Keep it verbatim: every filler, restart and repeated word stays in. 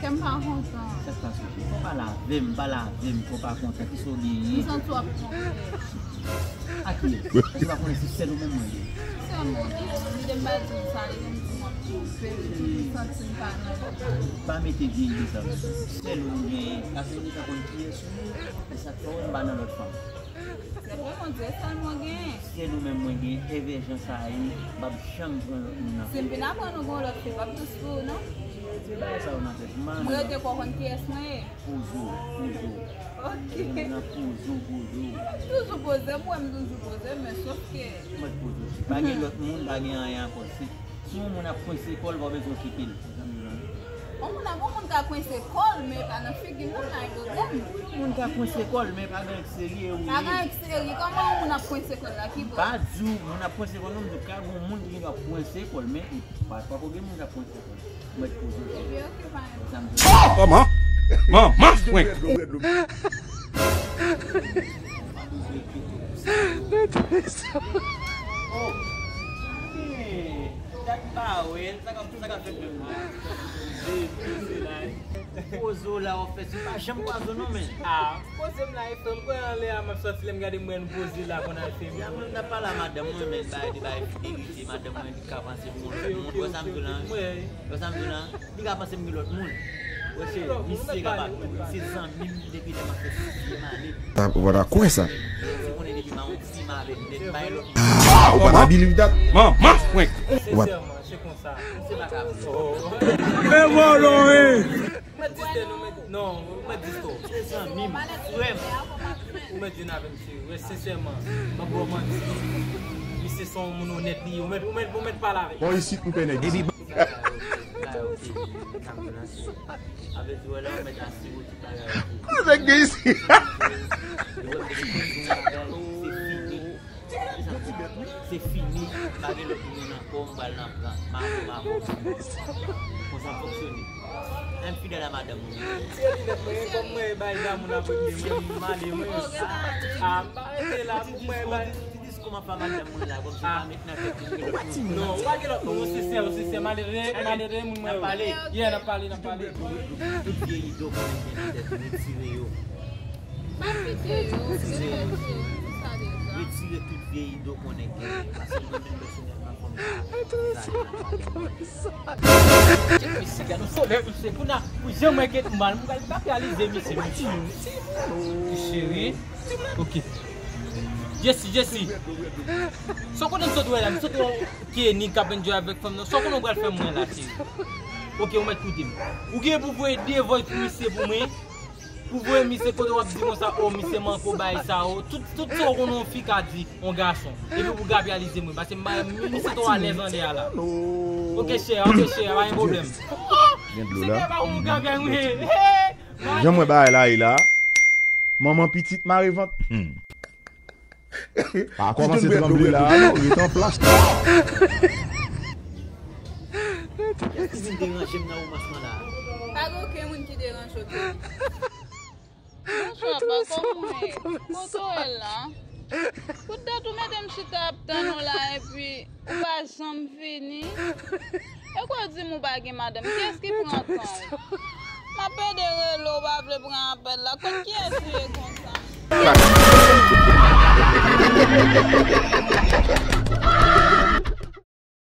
M pa kontan. Sa k pase w? Fò w pa lave m, pa lave m, fò w pa kontan. Kisa w genyen? M santi w ap twonpe. A kiyès? Èske w pa konnen se sèl ou menm mwen gen? Sèl mwen gen. Lide m pa di w sa, lide m di m ap twonpe, m toujou santi m pa nan lòt fanm. Pa mete vye ide sa nan tèt ou. Sèl ou m genyen. Paske m te konn kiyès ou ye, e sa k fè w wè m pa nan lòt fanm. Se vre, Bondye, sèl mwen genyen. Sèl ou menm mwen gen, envèjan sa a ye, m p ap janm pran lòt moun nan. Si m vin aprann ou gen yon lòt fi, m p ap dous pou ou, non. Mete bagay sa yo nan tèt ou, m pa renmen non. Mwen rete kwè w konn kiyès mwen ye. Poze w, poze w. Ok. Mwen nan poze w, poze w. M toujou poze m, ou wè m toujou poze m, men sof ke. Mwen poze w. Pa gen lòt moun, pa gen anyen ankò. Se Si yon moun ap kwense kò l, pa w bezwen okipe l. Yon moun ap, yon moun ka kwense kò l, men pa nan figi m non, pa gen pwoblèm. Yon moun ka kwense kò l, men pa gen anyen k serye, wi. Pa gen anyen k serye. Kòman yon moun ap kwense kò l la? Ki bò? M pa di w moun ap kwense kò l non, m di w ka gen yon moun ki gen dwa kwense kò l, men pa, pako gen moun k ap kwense kò l. Mwen poze w. Ebyen, ok, pa gen pwoblèm. Sa m di w. Manman! Manman! Mwen. Oh! Hey! Dat m pa wè l, sa k ap, sa k ap fèt menm la? Poze w la, w ap fè sou pa janm pwazonnen w, men. Ah, poze m la, e frè m, kwè anlè a, m ap sòti, lè m gade m wè nou poze la, konn al fè m. Mwen, m t ap pale a madanm mwen, men bay, li bay fidelite, madanm mwen, li ka panse m yon lòt moun. Wè sa m di w lan? Wè sa m di w lan? Li ka panse m gen lòt moun. Wè, cheri, misye kapab tou. Se zanmi m depi lè m ap fè sizyèm ane. Sa, ou pa ta kwè sa. Si konnen depi m a yon fi, m avè l nèt, pa gen lòt moun. Ah, ou pa ta believe that? Manman, prank. What? Sensèman, se konsa. Se pa ka vre. Oh. Men vòlò, wi. Ou mèt distè nou, men, non, ou mèt distè. Se zanmi m, frè m. Ou mèt vin avè m, cheri. Wè, sensèman, m ap ba w manti. Misye se yon moun onèt li ye. Ou mèt, ou mèt, ou mèt pale avè l. Bon, isit, m pè nèg isit. Bagay, ok. Bagay, ok. Sa m di w lan, se, avèti wè la, ou mèt asire w tout bagay, ok. Kote nèg gen isit? Ou wè m te gen konn di w yon bagay, se fini. Se fini. Pa gen lòt moun ankò, m pral nan pran. M avè w, m avè w. Konsa m fonksyone. M fidèl a madanm mwen. Tire linèt mwen, kòm mwen bay damou nan premye, mwen m ale, mwen. Ah, m pa rete la pou mwen bay. Ti diskou m ap fè madanm mwen la, kòmsi m pa met nan tèt mwen gen lòt moun. Non, ou pa gen lòt moun, ou sensè, ou sensè, malere, malere moun mwen yo. N ap pale. Yeah, n ap pale, n ap pale. Tout vye ide w konnen gen nan tèt ou, retire yo. Pa kite yo, retire yo, tout sa deja. Retire tout vye ide w konnen gen, paske mwen menm pèsonèlman fò m ta. Misye, gade yon solèy, misye, pou n a, pou jan mwen gen mal, mwen pa realize, misye, misye. Ti cheri. Ok. Jesi, Jesi. Sa w konnen m sot wè la, m sot wè Kenny k ap enjoy avèk fanm nan. Sa w konnen w pral fè mwen la, cheri? Ok, ou mèt koute m. Ou gen pou voye de voice pou misye pou mwen. Pou voye misye kote w ap di konsa, o, misye manke w bay sa, o. Tout, tout sa w konnen yon fi ka di yon gason. Epi pou gabyalize mwen, paske m pa, misye twò alèz anlè a la. Ok, chè, ok, chè, pa gen pwoblèm. Gen dlo la. Senyè, pa yon gabyay mwen. Jan mwen bagay la ye la. Manman pitit mare vant. Hmm. Pa kòmanse tranble la, non, ret an plas. Kiyès ki vin deranje m nan womansman la? Pa gen okenn moun ki deranje w, Kenny. Bonswa, papa, kòman w ye? Kote w ye la? Pou dat ou mete m chita ap tann ou la, epi ou pa janm vini. E kwa w di m ou pa gen madanm? Kiyès ki pran tan w? M ap ede rele w, ou pa vle pran apèl la. Kot kiyès ou ye konsa?